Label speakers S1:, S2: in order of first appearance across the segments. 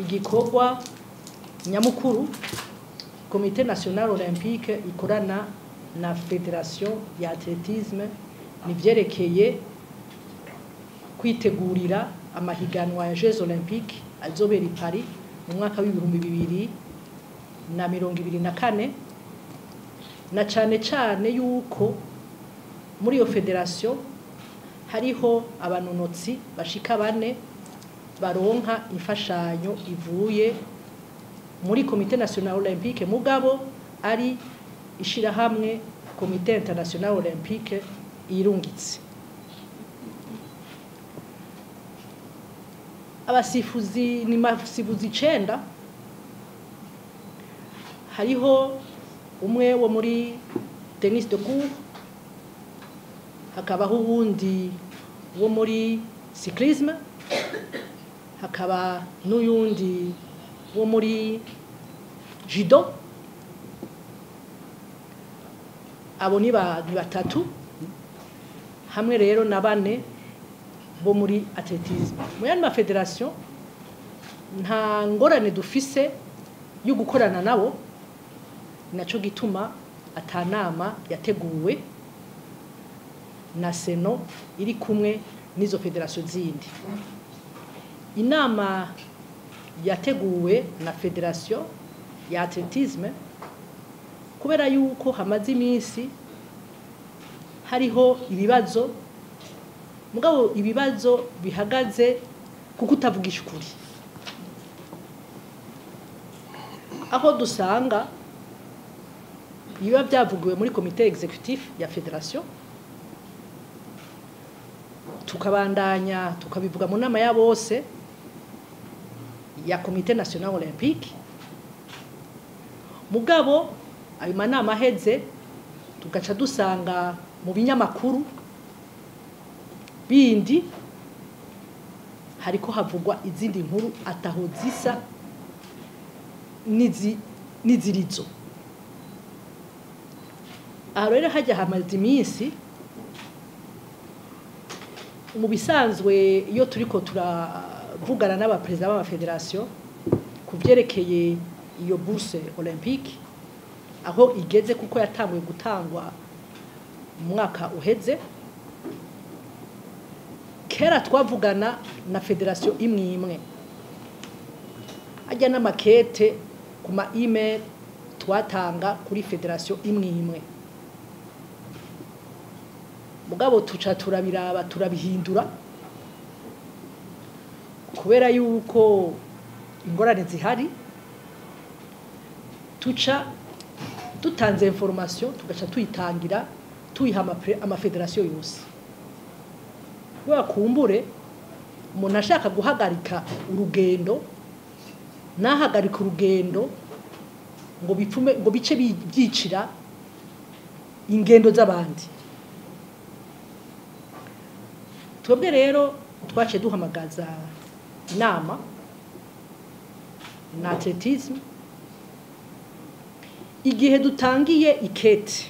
S1: Igikorwa nyamukuru Comité National Olympique ikorana na Fédération ya Athlétisme nivyerekeye kwitegurira amahiganwa ya Jeux Olympiques azobera i Paris mu mwaka w'2024, na cane cane yuko muri iyo fédération hariho abanonotsi bashika bane baronka imfashanyo ivuye muri Comité National Olympique, mugabo ari ishirahamwe Comité International Olympique irungitse. Abasifuzi ni masifuzi 9, hariho umwe wo muri tennis de cour, hakabaho uwundi wo muri cyclisme, hakaba n'uyundi wo muri judo. Abo ni batatu, hamwe rero na bane bo muri athlétisme. Mu yandi ma fédération nta ngorane dufise yo gukorana nabo, naco gituma atanama yateguwe na Seno iri kumwe n'izo fédération zindi. Inama yateguwe na Fédération ya Athlétisme kubera yuko hamaze iminsi hariho ibibazo, mugabo ibibazo bihagaze kuko utavugisha ukuri, aho dusanga ibiba byavugiwe muri comité exécutif ya fédération, tukabandanya tukabivuga mu nama ya bose ya Comité National Olympique. Mugabo ayo manama aheze tugaca dusanga mu binyamakuru bindi hariko havugwa izindi nkuru ataho zisa n'izirizo. Aha rero hajya hamaze iminsi mu bisanzwe iyo turiko turavugana n'abaperezida b'amafederasiyo ku vyerekeye iyo bourse olympique aho igeze, kuko yatanguye gutangwa mu mwaka uheze. Kera twavugana na fédération imwe imwe, ajya n'amakete ku ma email twatanga kuri fédération imwe imwe, mugabo tuca turabiraba turabihindura kubera yuko ingorane zihari. Tuca dutanze information, tugaca tuyitangira tuyiha amafederasiyo yose, kubera kumbure umuntu ashaka guhagarika urugendo nahagarika urugendo ngo bipfume ngo bice byicira ingendo z'abandi. Twebwe rero twaciye duhamagaza inama na athlétisme igihe dutangiye ikete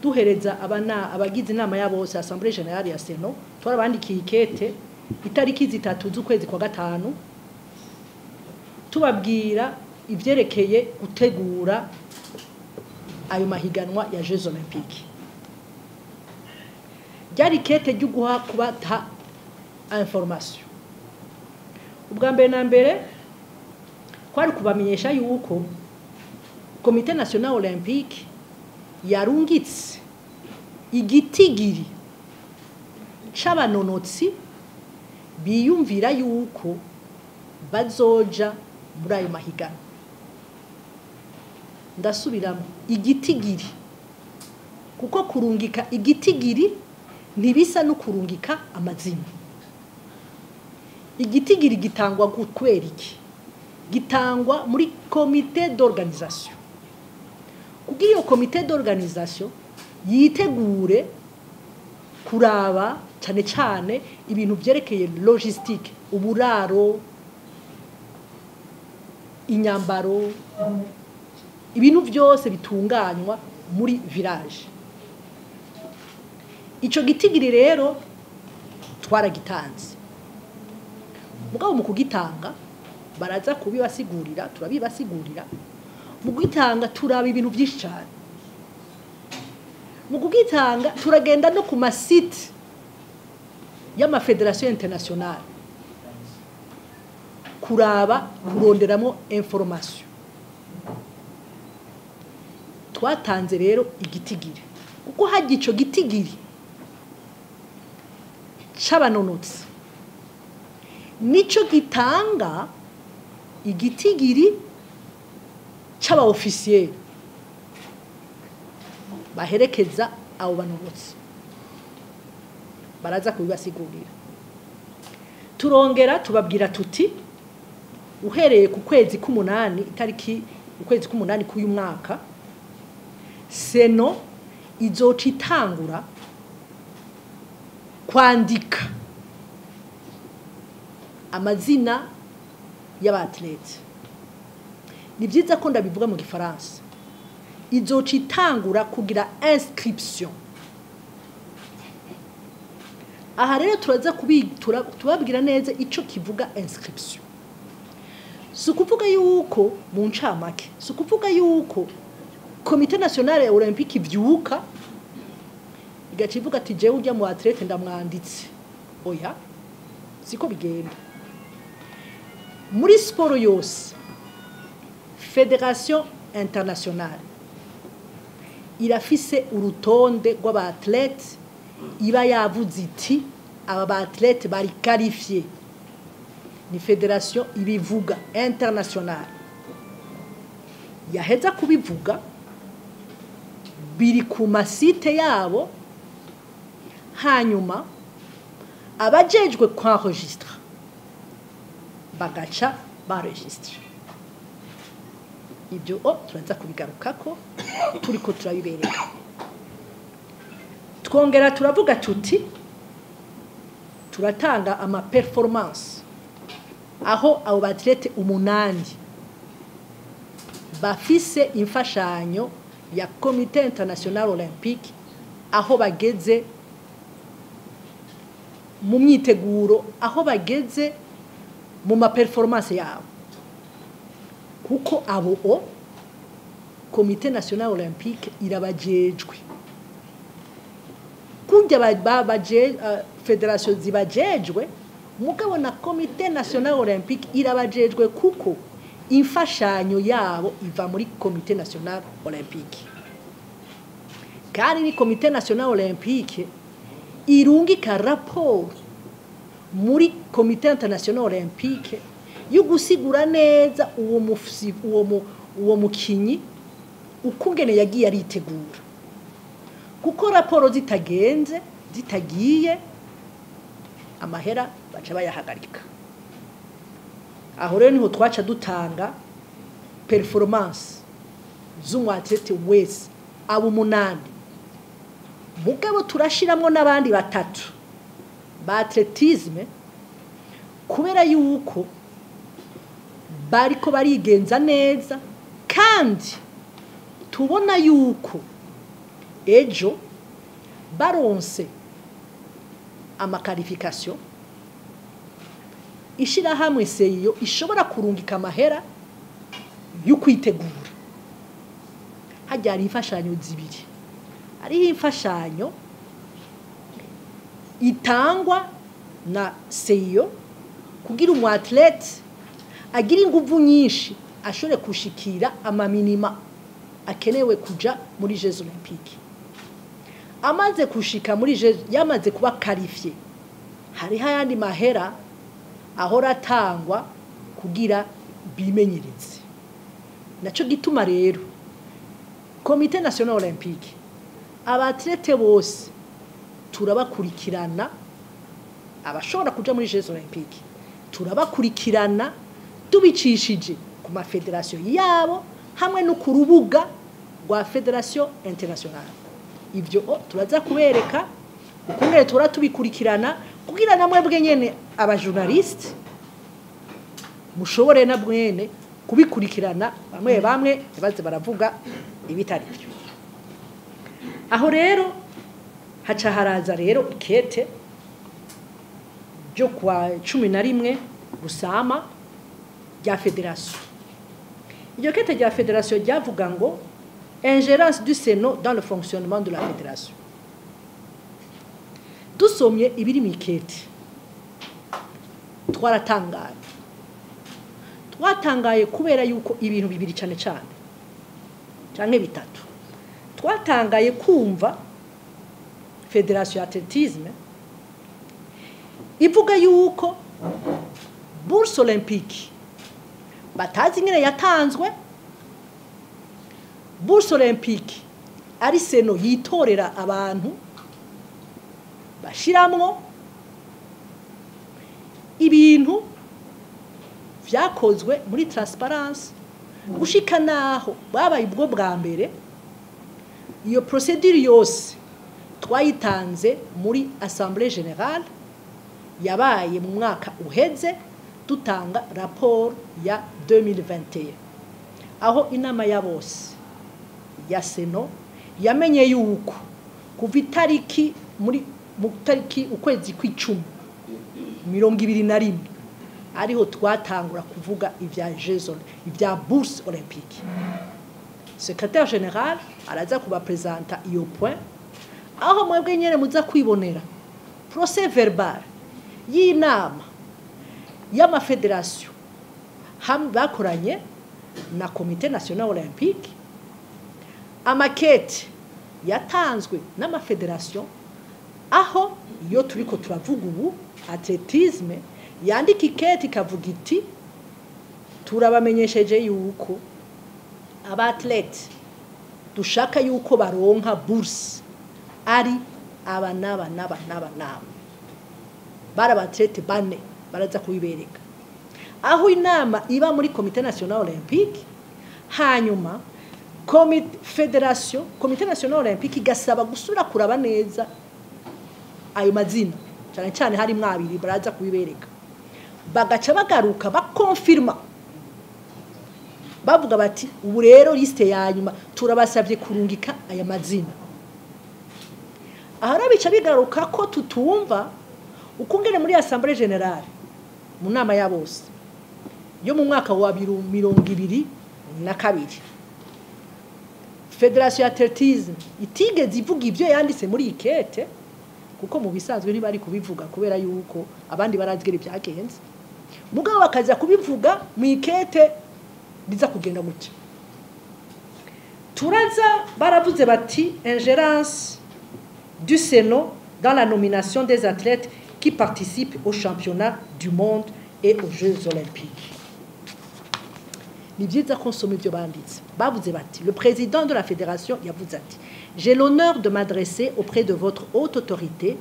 S1: duhereza abana abagize inama ya bose, Assemblée Générale ya Seno. Twarabandikiye ikete itariki 3 z'ukwezi kwa gatanu, tubabwira ivyerekeye gutegura ayo mahiganwa ya Jeux Olympiques. Ryari ikete ryo guha kubata information. Ubwa mbere na mbere kwari kubamenyesha yuko Comité National Olympique yarungitse igitigiri c'abanonotsi biyumvira yuko bazoja muri ayo mahiganwa. Ndasubiramo, igitigiri, kuko kurungika igitigiri ntibisa no kurungika amazina. Igitigiri gitangwa kubera iki? Gitangwa muri comité d'organisation, kugira iyo comité d'organisation yitegure kuraba cyane cyane ibintu byerekeye logistique, uburaro, inyambaro, ibintu byose bitunganywa muri village. Ico gitigiri rero twaragitanze, mugabo mu kugitanga Baraza kubibasigurira, turabibasigurira. Mu kugitanga turaba ibintu byinshi cyane. Mu kugitanga turagenda no ku ma sites y'ama fédérations internationales kuraba, kuronderamo information. Twatanze rero igitigiri, kuko hajya ico gitigiri c'abanonotsi nico gitanga igitigiri c'aba officiers baherekeza abo banonotsi. Baraza kubibasigurira. Turongera tubabwira tuti uhereye ku kwezi k'umunani, itariki ukwezi k'umunani k'uyu mwaka, CNO izoca itangura kwandika amazina y'aba athlètes. Ni byiza ko ndabivuga mu Gifaransa. Izoca itangura kugira inscription. Aha rero turaza tubabwira neza ico kivuga inscription. Si ukuvuga yuko, mu ncamake, si ukuvuga yuko Comité National Olympique ivyuka igaca ivuga ati jewe urya mu athlète ndamwanditse. Oya, siko bigenda. Muri siporo yose, fédération internationale irafise urutonde rw'aba athlètes iba yavuze iti aba ba athlètes bari qualifiés. Ni fédération ibivuga internationale. Yaheza kubivuga, biri ku ma sites yabo. Hanyuma abajejwe kwenregistra bagaca baregistra. Ibyo o turaza kubigarukako turiko turabibereka. Twongera turavuga tuti turatanga ama performances aho abo ba athlètes 8 bafise imfashanyo ya Comité International Olympique, aho bageze mu myiteguro, aho bageze mu ma performances yabo, kuko abo o Comité National Olympique irabajejwe kurya babaje fédération zibajejwe. Mugabo na Comité National Olympique irabajejwe, kuko imfashanyo yabo iva muri Comité National Olympique, kandi ni Comité National Olympique irungika raporo muri Comité International Olympique yo gusigura neza uwo musi uwo mukinyi ukungene yagiye aritegura, kuko raporo zitagenze, zitagiye, amahera baca bayahagarika. Aho rero niho twaca dutanga performance z'umu athlète wese, abo 8. Mugabo turashiramwo n'abandi batatu ba athlétisme, kubera yuko bariko barigenza neza kandi tubona yuko ejo baronse ama qualifications, ishirahamwe CIO ishobora kurungika amahera yo kwitegura. Hajya hari imfashanyo zibiri. Hariho imfashanyo itangwa na CIO kugira umu athlète agira inguvu nyinshi, ashobore kushikira ama minima akenewe kuja muri Jeux Olympiques. Amaze kushika muri Jeux, yamaze kuba qualifié, hariho ayandi mahera ahora atangwa kugira bimenyereze. Naco gituma rero Comité National Olympique, aba athlètes bose turabakurikirana, abashobora kuja muri Jeux Olympiques turabakurikirana tubicishije ku ma fédérations yabo hamwe no ku rubuga rwa fédération internationale. Ibyo turaza kubereka ukungene tura tubikurikirana, kugira namwe bwe nyene aba journalistes mushobore na bwene kubikurikirana. Bamwe bamwe baze baravuga ibitari byo. Aho rero haca haraza rero ikete ryo kwa 11 Rusama rya fédération. Iryo kete rya fédération ryavuga ngo ingérence du CENO dans le fonctionnement de la fédération. Dusomye ibiri mu ikete, twaratangaye. Twatangaye kubera yuko ibintu bibiri cyane cyane canke bitatu. Twatangaye kumva fédération athlétisme ivuga yuko bourse olympique batazi ingene yatanzwe, bourse olympique ari CENO yitorera abantu bashiramwo ibintu vyakozwe muri transparence gushika naho babaye ubwo bwa mbere. Iyo procédure yose twayitanze muri assemblée générale yabaye mu mwaka uheze, dutanga rapport ya 2021, aho inama ya bose ya CENO yamenye yuko kuva itariki muri mu tariki ukwezi kw'icumi 21 ariho twatangura kuvuga ivya Jeux, ivya bourse olympique. Secrétaire général araza kubapresenta iyo point, aho mwebwe nyene muza kwibonera procès verbal y'inama y'amafédération hamwe bakoranye na Comité national olympique, amakete yatanzwe n'amafédération, aho iyo turiko turavuga ubu athlétisme yandika ikete ikavuga iti: "Turabamenyesheje yuko abathlète dushaka yuko baronka bourse ari aba n'aba n'aba n'aba n'aba." Bari abathlète bane, baraza kubibereka aho inama iba muri Comité national olympique. Hanyuma comité fédération, Comité national olympique igasaba gusubira kuraba neza ayo mazina, cyane cyane harimo abiri, baraza kubibereka. Bagaca bagaruka bakonfirma, bavuga bati: "Ubu rero liste ya nyuma, turabasabye kurungika aya mazina." Aha rero bica bigaruka ko tutumva ukungene muri assemblée générale, mu nama ya bose yo mu mwaka wa 2022, fédération ya athlétisme itigeze ivuga ibyo yanditse muri ikete, kuko mu bisanzwe ntibari kubivuga kubera yuko abandi barazigera ibyagenze, mugabo bakaza kubivuga mu ikete riza kugenda gutya. Turaza baravuze bati ingérence du CENO dans la nomination des athlètes qui participent au championnat du monde et aux Jeux olympiques. Ni byiza ko nsoma ibyo banditse. Bavuze bati, le président de la fédération yavuze ati: "J'ai l'honneur de m'adresser auprès de votre haute autorité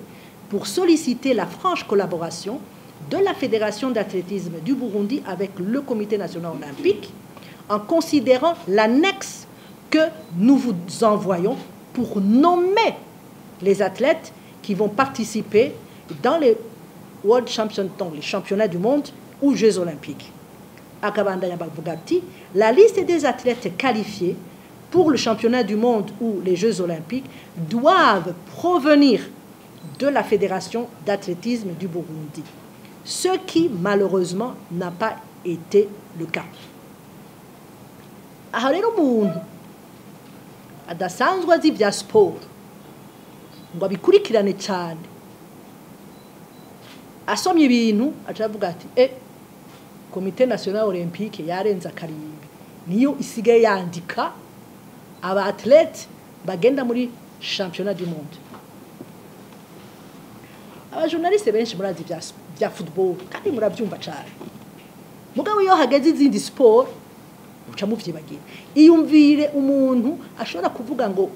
S1: pour solliciter la franche collaboration de la Fédération d'athlétisme du Burundi avec le Comité national olympique, en considérant l'annexe que nous vous envoyons pour nommer les athlètes qui vont participer dans les World Champions, donc les championnats du monde ou Jeux olympiques." Akabandanya bavuga ati: "La liste des athlètes qualifiés pour le championnat du monde ou les Jeux olympiques doivent provenir de la Fédération d'athlétisme du Burundi, ce qui malheureusement n'a pas été le cas." Aha rero umuntu adasanzwe azi ibya siporo ngo abikurikirane cyane, asomye ibintu aca avuga ati: "E, Comité national olympique yarenze akarimbi, niyo isigaye yandika aba athlète bagenda muri championnat du monde." Abajournaliste benshi murazi ibya football kandi murabyumva cyane, mugabo iyo hageze izindi sport uca muvyibagira. Iyumvire umuntu ashobora kuvuga ngo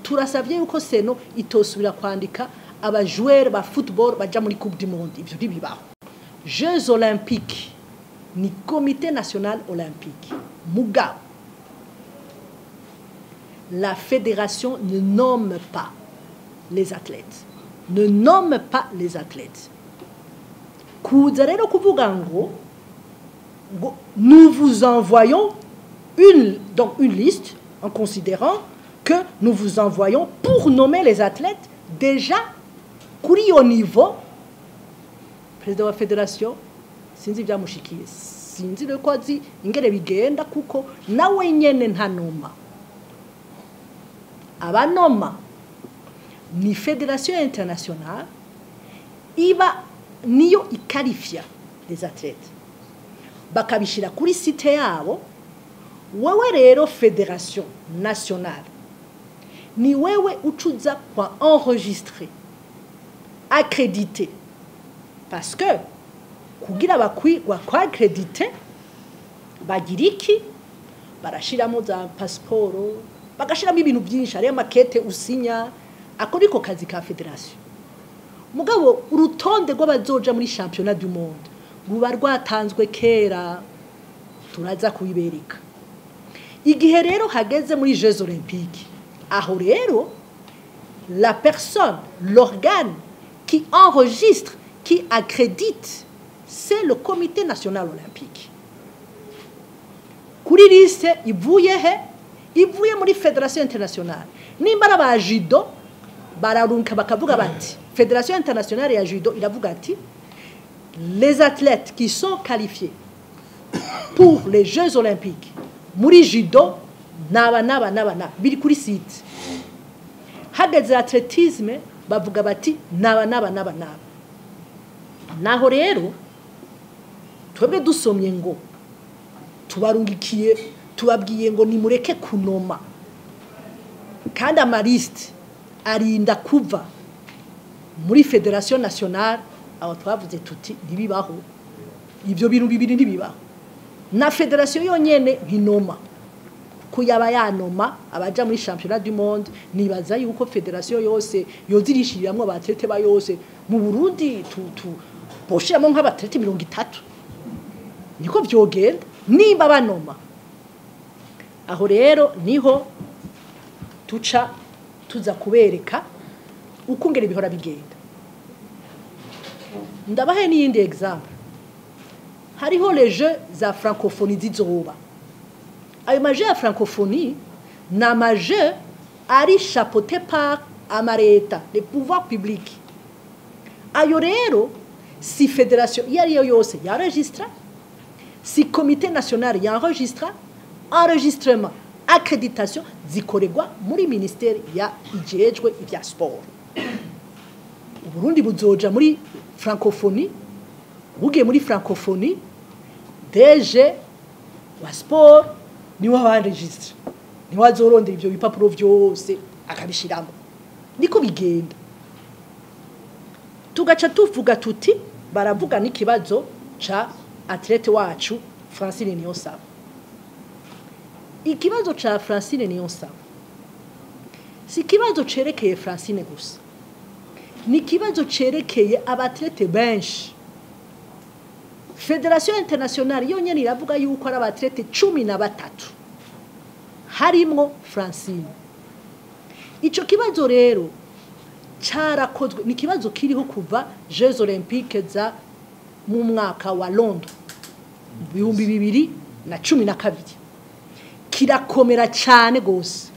S1: turasabye yuko CENO itosubira kwandika abajoueur ba football baja muri Coupe du monde. Ivyo ntibibaho. Jeux olympiques ni Comité national olympique, mugabo la fédération ne nomme pas les athlètes, ne nomme pas les athlètes. Kuza rero kuvuga ngo nous vous envoyons donc une liste en considérant que nous vous envoyons pour nommer les athlètes, déjà kuri iyo niveau, président wa fédération sinzi ibyamushikiye. Sinzi rero ko azi ingene bigenda, kuko nawe nyene ntanoma. Abanoma ni fédération internationale, iba niyo iqualifia les athlètes, bakabishira kuri site yabo. Wewe rero, fédération nationale, ni wewe ucuza kwa enregistrer, accréditer, parce que kugira bakwaccrédite bagira iki? Barashiramo za pasiporo, bagashiramo ibintu byinshi, hariyo makete usinya. Ako niko kazi ka fédération. Mugabo urutonde rw'abazoja muri championnat du monde ruba rwatanzwe kera, turaza kubibereka. Igihe rero hageze muri Jeux olympiques, aho rero la personne, l'organe qui enregistre, qui accrédite, c'est le Comité national olympique, kuri liste ivuye he? Ivuye muri fédération internationale. Nimba ari aba judo, bararunka bakavuga bati, fédération internationale ya judo iravuga ati: "Les athlètes qui sont qualifiés pour les Jeux olympiques muri judo naba naba naba naba." Biri kuri site. Hageze athlétisme, bavuga bati: "Naba naba naba naba." Naho rero twebwe dusomye ngo tubarungikiye, tubabwiye ngo nimureke kunoma, kandi amaliste arinda kuva muri fédération nationale, aho twavuze tuti: "Ntibibaho, ibyo bintu bibiri ntibibaho." Na fédération yonyene ntinoma, ko yaba yanoma abaja muri championnat du monde, nibaza yuko fédération yose yozirishiriramwo abathlètes ba yose mu Burundi, tu tu boshiramo nk'abathlètes 30, niko vyogenda nimba banoma. Aho rero niho tuca tuza kubereka uko ngere bihora bigenda. Ndabahe n'iyindi exemple. Hariho les Jeux za Francophonie zizoba. Ayo majeux ya Francophonie ni amajeux ari chapeauté par amareta, les pouvoirs publics. Ayo rero si fédération iyo ariyo yose yaregistra, si comité national yaenregistra. Enregistrement, accréditation zikorerwa muri ministère ya ijejwe ibya sport. Uburundi buzoja muri Francophonie. Bugiye muri Francophonie, DG wa sport niwe abaregistre, niwe azorondera ivyo bipapuro vyose akabishiramo. Niko bigenda. Tugaca tuvuga tuti baravuga n'ikibazo ca athlète wacu Francine Niyonsaba. Ikibazo ca Francine Niyonsaba si ikibazo cerekeye Francine gusa, ni ikibazo cerekeye abathlètes benshi. Fédération internationale yonyene iravuga yuko ari abathlètes 13, harimwo Francine. Ico kibazo rero carakozwe, ni ikibazo kiriho kuva Jeux olympiques za mu mwaka wa Londres 2012. Kirakomera cyane gose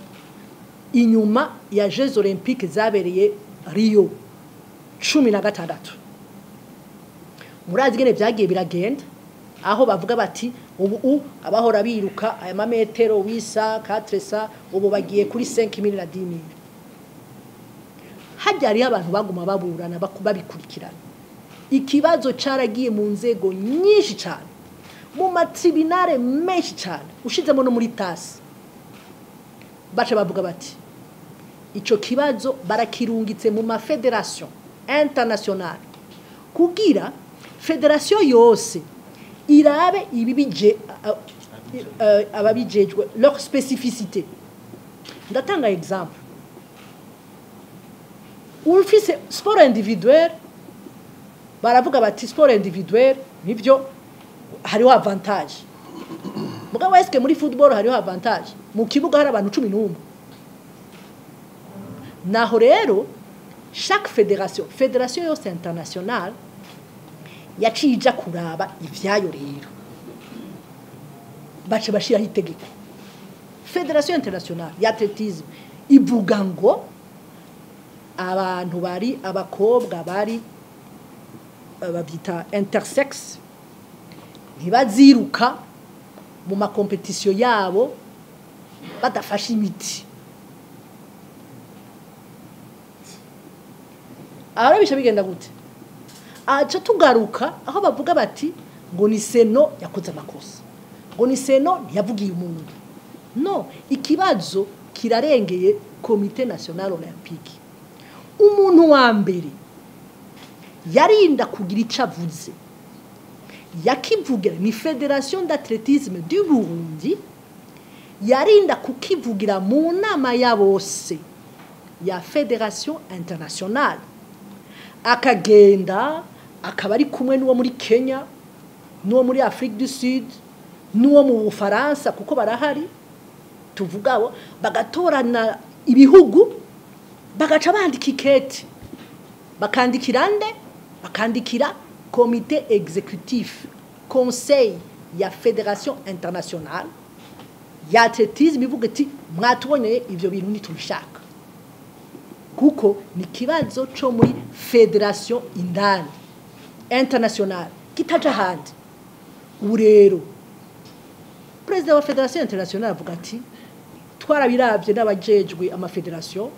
S1: inyuma ya Jeux olympiques zabereye Rio 16. Murazi ingene vyagiye biragenda, aho bavuga bati ubu abahora biruka aya mametero 800, 400, ubu bagiye kuri 5000 na 10000. Hajya hariho abantu baguma baburana, babikurikirana. Ikibazo caragiye mu nzego nyinshi cyane, mu matribunaux menshi cyane, ushizemo no muri TAS. Baca bavuga bati ico kibazo barakirungitse mu mafédérations internationales, kugira fédération yose irabe ibibije ababijejwe, leur spécificité. Ndatanga exemple: ufise sport individuel, baravuga bati sport individuel nivyo hariho avantage. Mugabo eske muri football hariho avantage mu kibuga hari abantu 11? Naho rero chaque fédération, fédération yose internationale yaciye ija kuraba ivyayo. Rero baca bashiraho itegeko. Fédération internationale y'athlétisme ivuga ngo abantu bari abakobwa bari babyita intersexe. Ntibaziruka mu ma compétitions yabo badafashe imiti. Aha bisha bigenda gute? Aca tugaruka aho bavuga bati ngo ni CNO yakoze amakosa, ngo ni CNO ntiyavugiye umuntu. No, ikibazo kirarengeye Comité National Olympique. Umuntu wa mbere yarinda kugira icyo avuze, yakivugira, ni Fédération d'athlétisme du Burundi. Yarinda kukivugira mu nama ya bose ya Fédération internationale, akagenda akaba ari kumwe n'uwo muri Kenya, n'uwo muri Afrique du Sud, n'uwo mu Bufaransa, kuko barahari tuvugabo, bagatorana ibihugu, bagaca bandika ikete, bakandikira nde? Bakandikira comité exécutif, conseil ya Fédération internationale ya athlétisme, ivuga iti: "Mwatuboneye ivyo bintu ntitubishaka," kuko ni kibazo co muri fédération indani internationale, kitaja ahandi. Ubu rero perezida wa Fédération internationale avuga ati: "Twarabiravye n'abajejwe ama fédérations,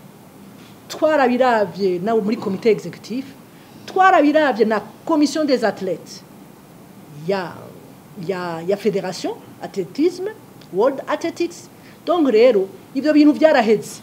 S1: twarabiravye nabo muri comité exécutif, twarabiravye na commission des athlètes ya fédération athlétisme, World Athletics. Donc rero ivyo bintu vyaraheze."